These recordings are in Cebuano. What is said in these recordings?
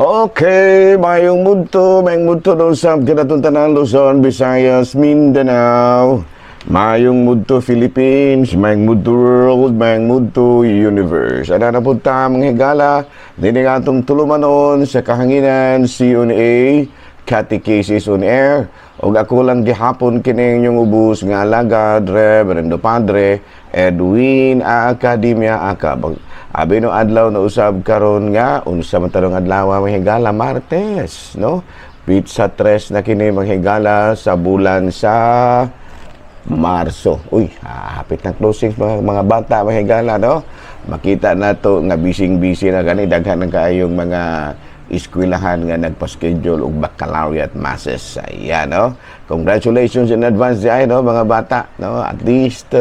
Okay, mayong mudto doon sa kinatuntanan Luzon, Visayas, Mindanao. Mayong mudto Philippines, mayong mudto world, mayong mudto universe. Ana na punta, mga higala, dini nga atong tulumanon sa kahanginan, CUNA, Catechesis on Air. Og ako lang gihapon kini inyong ubos nga alagad, Reverendo Padre Edwin Academia Aka. Abi no adlaw na usab karon nga unsa man tarong adlaw, mga higala? Martes, no? Petsa 3 na kini, mga higala, sa bulan sa Marso. Uy, hapit ng closing mga bata, mga higala, no? Makita na to nga busy-busy na gani, daghan ng kaayong mga eskwelahan nga nagpa-schedule og baccalaureate masses. Ayan, no? Congratulations in advance diay, no, mga bata, no? At least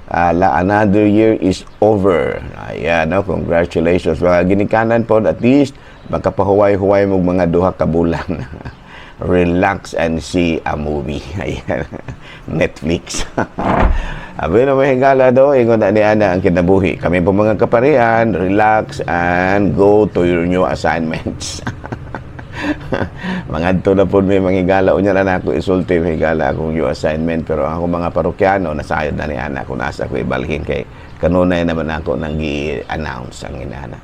another year is over. Ayan, no? Congratulations. Mga ginikanan po, at least makapahuway-huway mo mga 2 ka bulan. Relax and see a movie. Ayan. Netflix. Abi na, may higala do, ingon na ni ana ang kinabuhi. Kami po mga kaparian, relax and go to your new assignments. Mangadto na po may mga higala. Unya na ako isulti, mga higala, akong new assignment. Pero ang akong mga parokyano, nasayod na ni ana kung nasa ko ibalhin kay kanunay naman ako nang gi-announce ang inana.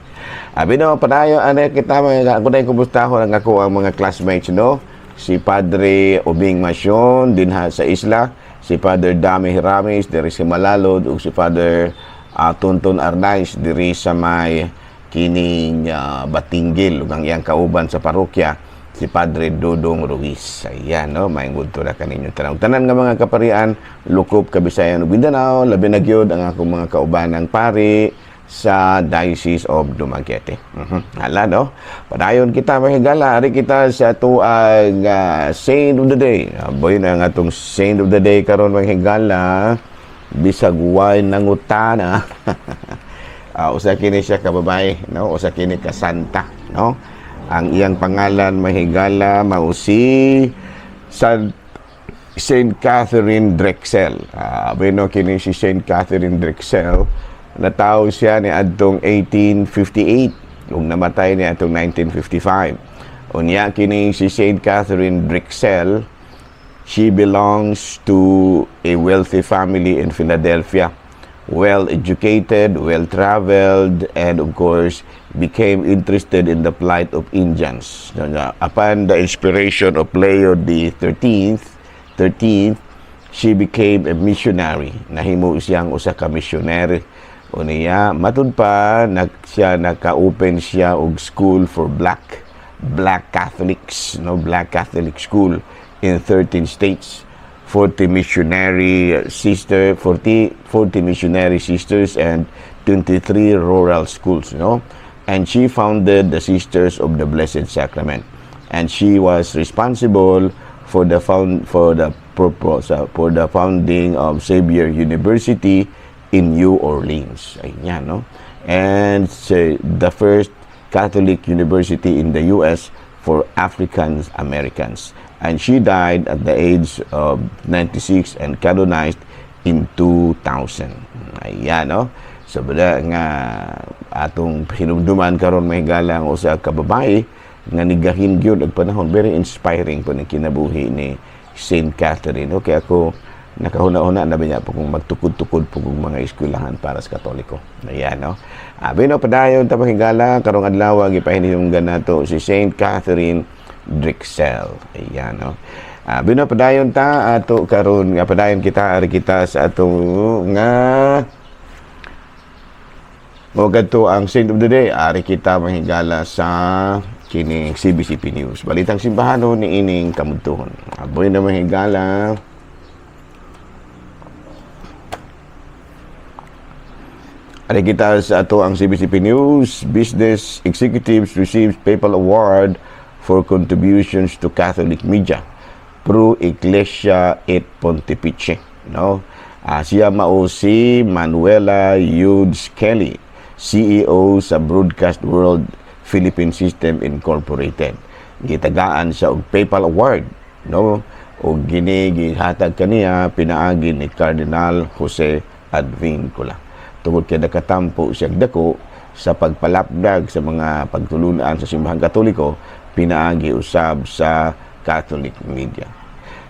Abi no, padayo ano kita, mga ako na kumustahon ang ako ang mga classmates, no? Si Padre Ubing Masyon dinha sa isla, si Father Dami Hiramis diri sa Malalod ug si Father Tonton Arnaiz diri sa may kining Batinggil ug ang iyang kauban sa parokya, si Padre Dodong Ruiz. Ayan, no, may gudto na kaninyo tanan. Tanan nga mga kaparian, lukop Kabisayan ug Mindanao, labi na gyud ang akong mga kaubanang pari sa Diocese of Dumaguete. Hala, no? Padayon kita, mga higala. Ari kita sa atuang Saint of the Day. Boy na ang atong Saint of the Day karon, mga higala. Bisag way nangutana. Usa kini siya ka babae, no? Usa kini ka santa, no? Ang iyang pangalan, mga higala, mao si Saint Catherine Drexel. Bueno, kini si Saint Catherine Drexel, natawo siya ni adtong 1858 ug namatay ni adtong 1955. Unya kini si Saint Catherine Drexel, she belongs to a wealthy family in Philadelphia. Well educated, well traveled, and of course, became interested in the plight of Indians. Upon the inspiration of Leo the 13th, she became a missionary. Nahimo siyang usa ka missionary. Unya, matud pa siya naka-open siya og school for black Catholics, no, Black Catholic school in 13 states. 40 missionary sister 40 missionary sisters and 23 rural schools, and she founded the Sisters of the Blessed Sacrament, and she was responsible for the purpose for the founding of Xavier University in New Orleans. Ayan, no? And say, the first Catholic university in the US for African Americans. And she died at the age of 96 and canonized in 2000. Ayan, no? So, bala nga atong hinumduman karon, may galang usa ka babae nga nigahin gyud og panahon. Very inspiring po ng kinabuhi ni Saint Catherine. Okay, ako nakahuna-huna na ba niya po kung magtukod-tukod po kung mga eskwelahan para sa Katoliko. Ayan, no? Abi no, padayon ta, higala, karong adlaw gipahinumduman nato si Saint Catherine Drexel. Ayan, no? Abi no, padayon ta ato karon nga padayon kita, ari kita sa atong nga mo kadto ang Saint of the Day. Ari kita, mahigala, sa kining CBCP News. Balitang simbahano ni ining kamudtuhon. Aboy na, mahigala. Ari kita sa ato ang CBCP News. Business executives receives papal award for contributions to Catholic media. Pro Ecclesia et Pontifice. No? Siya mao si Manuela Hughes Kelly, CEO sa Broadcast World Philippine System Incorporated. Gitagaan siya og papal award, no? Og gini gihatag kaniya pinaagi ni Cardinal Jose Advincula. Tungod kay nakatampo siya dako sa pagpalapdag sa mga pagtulunan sa Simbahang Katoliko pinaagi usab sa Catholic media.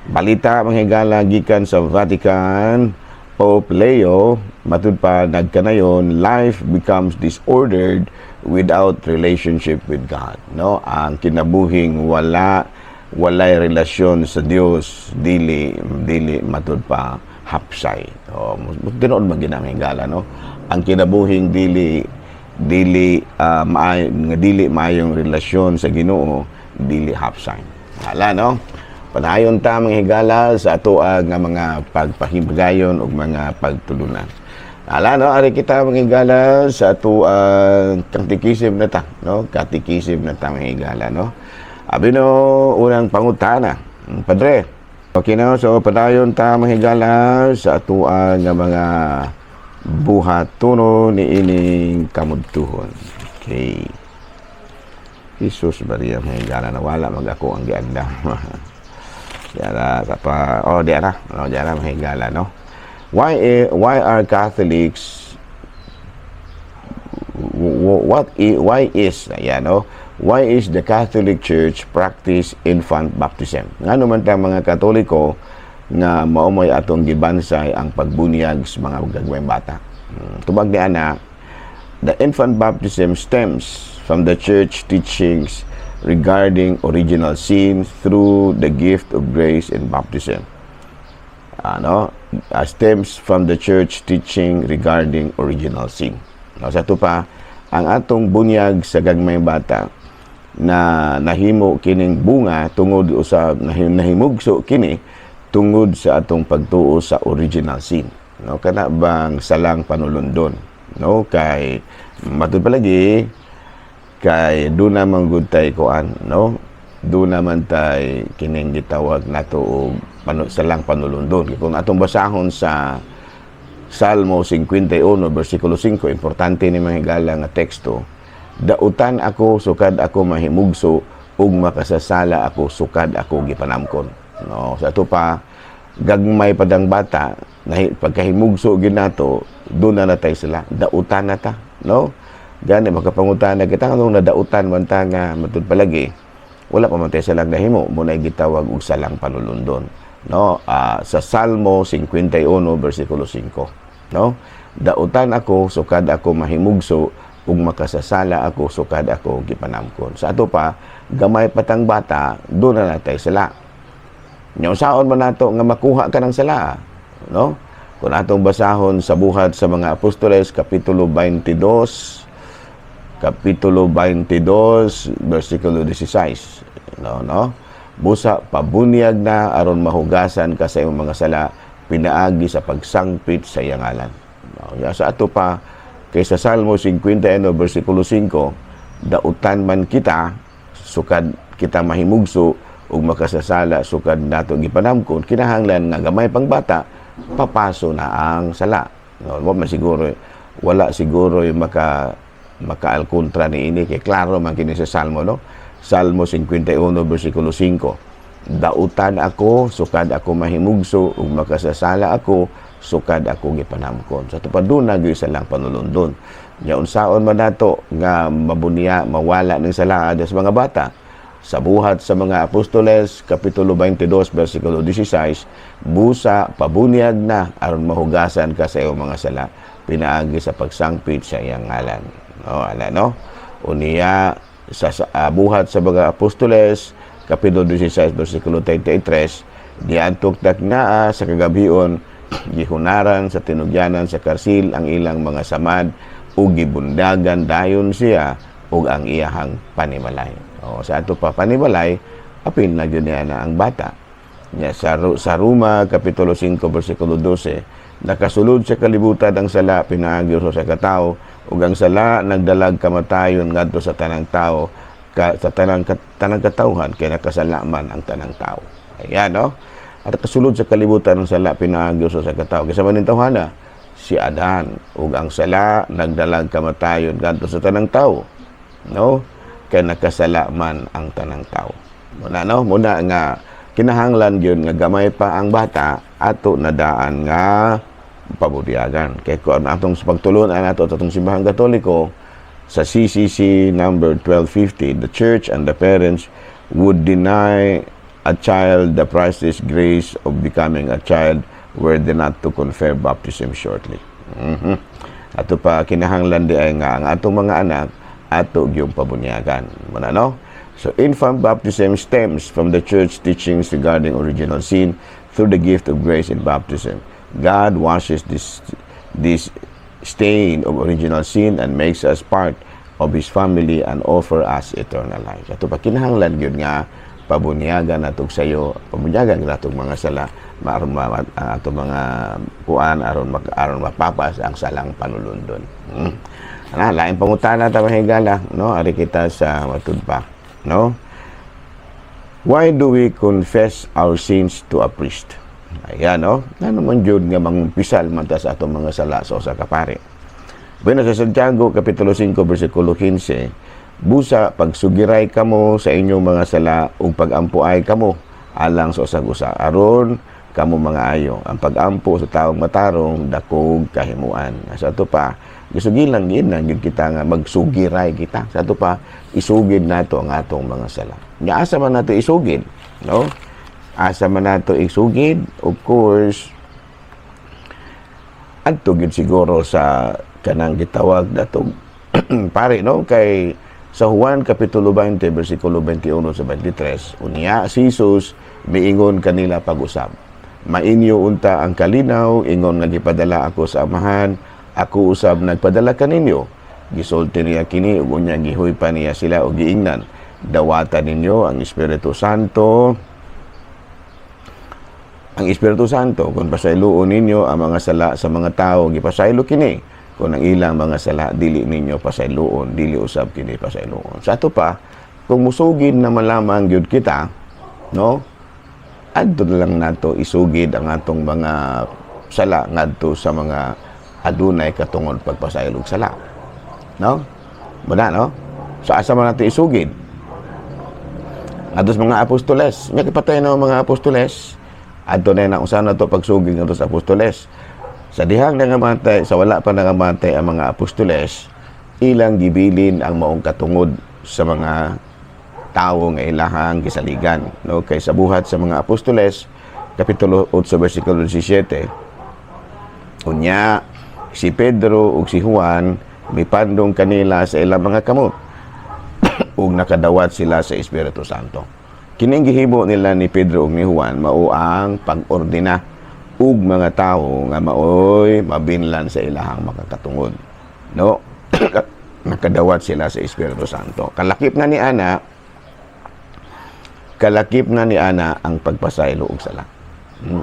Balita, mga higala, gikan sa Vatican, Pope Leo, matud pa nagkanayon, life becomes disordered without relationship with God. No, ang kinabuhing walay relasyon sa Dios, dili matud pa hapsay. O, tinuod man gyud ang higala, no? Ang kinabuhing dili dili maay, nga dili maayong relasyon sa Ginoo, dili hapsay. Hala, no? Padayon ta, mga higala, sa atoa nga mga pagpahimgayon ug mga pagtulunan. Hala, no, ari kita, mga higala, sa atoang katekisim na ta, no? Katekisim na ta, mga higala, no? Abi no, unang pangutana, Padre. Okay no, so padayon ta, mga higala, sa atoa nga mga buhatono ni ining kamudtuhon. Okay. Jesus Maria, mga higala, nawala mag ako ang giagda. Diara sa pa, oh, diara, no, diara, mga higala, no. Why are Catholics what why is, ayan, no, why is the Catholic Church practice infant baptism? Ngano man ta mga Katoliko nga mao may atong gibansay ang pagbunyag sa mga gagmayng bata? Tubag ni ana, the infant baptism stems from the church teachings regarding original sin through the gift of grace in baptism. Ano, stems from the church teaching regarding original sin. No, sa ato pa, ang atong bunyag sa gagmay bata na nahimo kining bunga tungod sa nahimugso kini tungod sa atong pagtuo sa original sin. No, kana bang salang panulundon, no? Kay matud palagi kay duna man gud tay kuan, no, duna man tay kining gitawag nato og salang panulundon. Kay kung atong basahon sa Salmo 51 bersikulo 5, importante ni mga higala nga teksto, "Dautan ako sukad ako mahimugso ug makasasala ako sukad ako gipanamkon," no? Sa ato pa, gagmay padang bata, pagkahimugso gyud nato, duna na tay sala, dautan na ta, no? Gani makapangutana kita nganong nadautan man ta nga matud palagi wala pa man tay salang nahimo. Mao na gitawag og salang panulundon, no? Sa Salmo 51 bersikulo 5, no, "Dautan ako sukad ako mahimugso ug makasasala ako sukad ako gipanamkon." Sa ato pa, gamay patang bata, duna na tay sala. Nya unsaon man nato nga makuha ka ng sala, no? Kung atong basahon sa Buhat sa mga Apostoles kapitulo 22, kapitulo 22 bersikulo 16, no, "Busa pabunyag na aron mahugasan ka sa imong mga sala pinaagi sa pagsangpit sa iyang ngalan," no? Ya, sa ato pa, kay sa Salmo 51 bersikulo 5, dautan man kita sukad kita mahimugso ug makasasala sukad nato gipanamkon, kinahanglan nga gamay pang bata, papaso na ang sala, no? Wa man siguro, wala siguro yung makaalkontra ni ini kay klaro man kini sa Salmo, no? Salmo 51 bersikulo 5, "Dautan ako sukad ako mahimugso ug makasasala ako sukad ako gipanamkon." Sa ato pa, duna gyud salang panulundon. Nya unsaon man nato nga mabunya, mawala ning sala sa mga bata? Sa Buhat sa mga Apostoles kapitulo 22 bersikulo 16, "Busa pabunyag na aron mahugasan ka sa iyong mga sala pinaagi sa pagsangpit sa iyang ngalan," no? Ala, no, unya sa Buhat sa mga Apostoles kapitulo 16 bersikulo 33, "Niadtong taknaa sa kagabhion, gihunaran sa tinugyanan sa karsil ang ilang mga samad ug gibundagan dayon siya ug ang iyahang panimalay." O, sa ato pa, panimalay, apil na gyud niya na ang bata. Nya sa Roma kapitulo 5 bersikulo 12, "Nakasulod sa kalibutan ang sala pinaagi sa katao ug ang sala nagdalag kamatayon ngadto sa tanang tao ka, sa tanang katawhan kay nakasala man ang tanang tao." Ayan, no? At kasulod sa kalibutan ang sala pinaagi sa katao. Kinsa man ning tawhana? Si Adan. Ug ang sala nagdalag kamatayon ngadto sa tanang tao. No? Kay nakasala man ang tanang tao. Muna, no? Muna nga kinahanglan gyud nga gamay pa ang bata, ato nadaan nga pabudyagan. Kay kung atong sa pagtulunan nato atong Simbahang Katoliko, Sa CCC number 1250, the church and the parents would deny a child the priceless grace of becoming a child were they not to confer baptism shortly. Ato pa, kinahanglan diay nga ang atong mga anak ato gyung pabunyagan. Muna, no? So infant baptism stems from the church teachings regarding original sin through the gift of grace in baptism. God washes this stain of original sin and makes us part of His family and offer us eternal life. Ato pa, kinahanglan gyud nga pabunyagan natog sayo, pabunyagan natog mga sala maaron ang atong mga kuan aron mapapas ang salang panulundon. Ana, laing pangutana ta, mga higala, no? Ari kita sa matud pa, no? Why do we confess our sins to a priest? Ayan, no? Ano man jud nga mangumpisal man ta sa atong mga sala sa usa ka pari? Bueno, sa Santiago, Kapitulo 5, versikulo 15, "Busa, pagsugiray kamo sa inyong mga sala ug pagampuay kamo alang sa usag usa aron kamo mga ayo. Ang pagampo sa taong matarong dakog kahimuan." Sa ato pa, gisugilan gid na gyud kita nga magsugiray kita. Sa ato pa, isugid nato ang atong mga sala. Nya asa man nato isugid, no? Asa man nato isugid? Of course, adto gyud siguro sa kanang gitawag natong pare, no? Kay sa Juan kapitulo 20 bersikulo 21 sa 23, unya si Jesus miingon kanila pag-usab, "Mainyo unta ang kalinaw ingon nga gipadala ako sa Amahan, ako usab nagpadala kaninyo." Gisulti niya kini ug unya gihuypa niya sila ug giingnan, "Dawata ninyo ang Espiritu Santo, ang Espiritu Santo. Kung pasayloon ninyo ang mga sala sa mga tao, gipasaylo kini. Kung ang ilang mga sala dili ninyo pasayloon, dili usab kini pasayloon." Sa ato pa, kung musugid na malamang gyud kita, no, adto na lang nato isugid ang atong mga sala ngadto sa mga adunay katungod pagpasaylo og sala, no? Muna, no? So asa man nato isugid? Adto sa mga apostoles. Nya kipatay na ang mga apostoles. Adto na na usa na to pagsugid ngadto sa apostoles. Sa dihang nangamatay, sa wala pa nangamatay ang mga apostoles, ilang gibilin ang maong katungod sa mga tawo nga ilahang gisaligan, no? Kay sa Buhat sa mga Apostoles kapitulo 8 bersikulo 17, unya si Pedro ug si Juan mipandong kanila sa ilang mga kamot ug nakadawat sila sa Espiritu Santo. Kining gihimo nila ni Pedro ug ni Juan mao ang pag-ordina ug mga tawo nga maoy mabinlan sa ilahang makakatungod. No? Nakadawat sila sa Espiritu Santo. Kalakip na ni ana ang pagpasaylo og sala.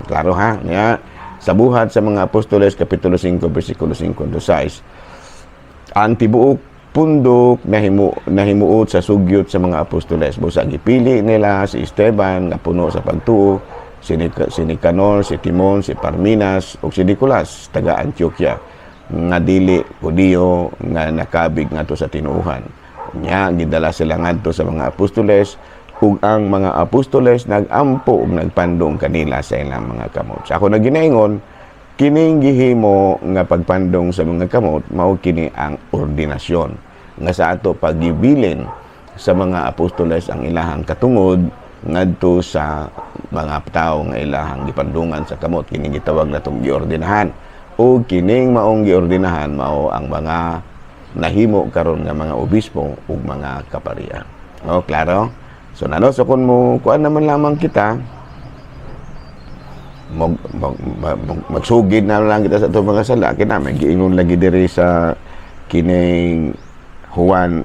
Klaro ha? Nya, sa Buhat sa mga Apostoles kapitulo 5 bersikulo 56, ang tibuok pundok nahimuot sa sugyot sa mga apostoles. Busa gipili nila si Esteban nga puno sa pagtuo, si Nicanor, si Timon, si Parminas ug si Nicolas taga Antioquia nga dili Hudiyo nga nakabig ngadto sa tinuohan. Nya gidala sila ngadto sa mga apostoles ug ang mga apostoles nagampo ug nagpandong kanila sa ilang mga kamot. Sa ako na ginaingon, kining gihimo nga pagpandong sa mga kamot mao kini ang ordinasyon nga sa ato pagibilin sa mga apostoles ang ilahang katungod ngadto sa mga tawo nga ilahang gipandungan sa kamot. Kining gitawag natong giordinahan, ug kining maong giordinahan mao ang mga nahimo karon nga mga obispo ug mga kaparian. O, klaro? So nano, so kung mo kuan naman lamang kita, magsugid na lang kita sa atong mga sala, kina may giingon lagi diri sa kining Juan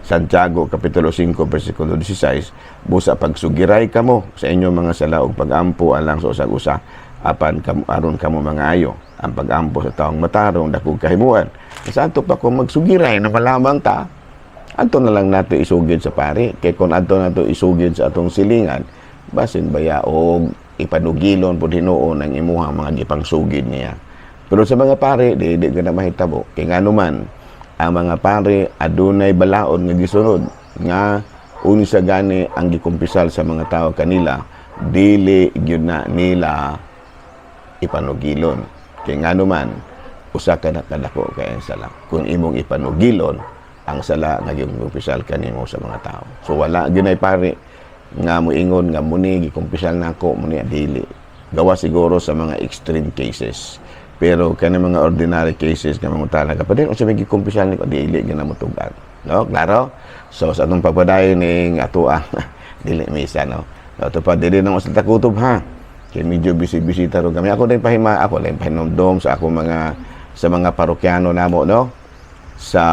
Santiago kapitulo 5 bersikulo 16, "Busa pagsugiray kamo sa inyong mga sala ug pagampo alang sa usag-usa apan kamo aron kamo mga ayo. Ang pagampo sa taong matarong dakog kahimuan." Sa ato pa, kung magsugiray na malamang ta, adto na lang nato isugid sa pari, kay kung adto nato isugid sa atong silingan, basin baya og ipanugilon pud hinuon ang imuhang mga gipangsugid niya. Pero sa mga pare, di ka na mahitabo, kay ngano man ang mga pare adunay balaod nga gisunod nga unsa gani ang gikumpisal sa mga tao kanila, dili gyud na nila ipanugilon, kay ngano man Usa ka na kadako kay ang sala kung imong ipanugilon ang sala nga gikumpisal kanimo sa mga tao. So wala gyud pare nga moingon nga muni gikumpisal nako muni, dili. Gawa siguro sa mga extreme cases. Pero kani mga ordinary cases nga mangutana ka pa din unsa may gikumpisal niko, dili gyud na motugan. No, klaro? So sa atong pagpadayon ning atoa dili misa, no. So, ato pa dili nang sa takutob ha. Kay medyo busy-busy taron kami. Ako din pahima, ako din pahinumdom sa ako mga sa mga parokyano namo, no, sa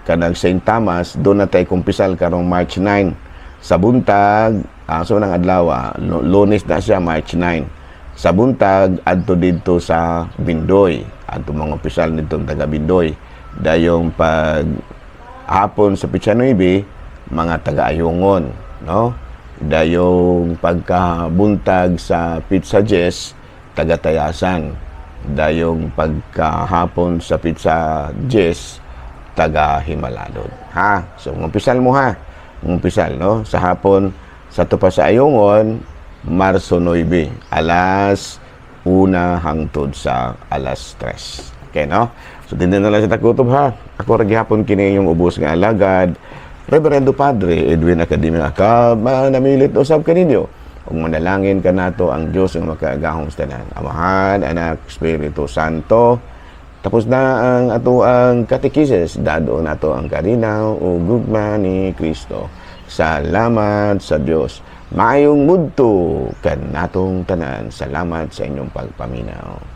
kanang St. Thomas, doon na tayo kumpisal karong March 9 sa buntag. So nang adlaw, Lunes na siya, March 9 sa buntag, adto didto sa Bindoy, adto mga opisyal nito taga Bindoy. Dayong pag hapon sa Pitsa 9, mga taga Ayungon, no. Dayong pagkabuntag sa Pitsa 10, taga Tayasan. Dayong pagkahapon sa Pitsa 10, taga Himaladon. Ha? So, ngumpisal mo ha. Ngumpisal, no? Sa hapon, sa tupa sa Ayungon, Marso 9, alas 1 hangtod sa alas 3. Okay, no? So, dindin na lang sa takutob ha. Ako ra gihapon kini yung ubos nga alagad, Reverendo Padre Edwin Academia Acab, manamilit usab kaninyo. Ug manalangin kanato ang Dios nga makaagahong sa tanan, Amahan, Anak, Espiritu Santo. Tapos na ang ato ang katekisis, dado nato ang karinaw o gugma ni Kristo. Salamat sa Dios. Maayong mudto kanatong tanan. Salamat sa inyong pagpaminaw.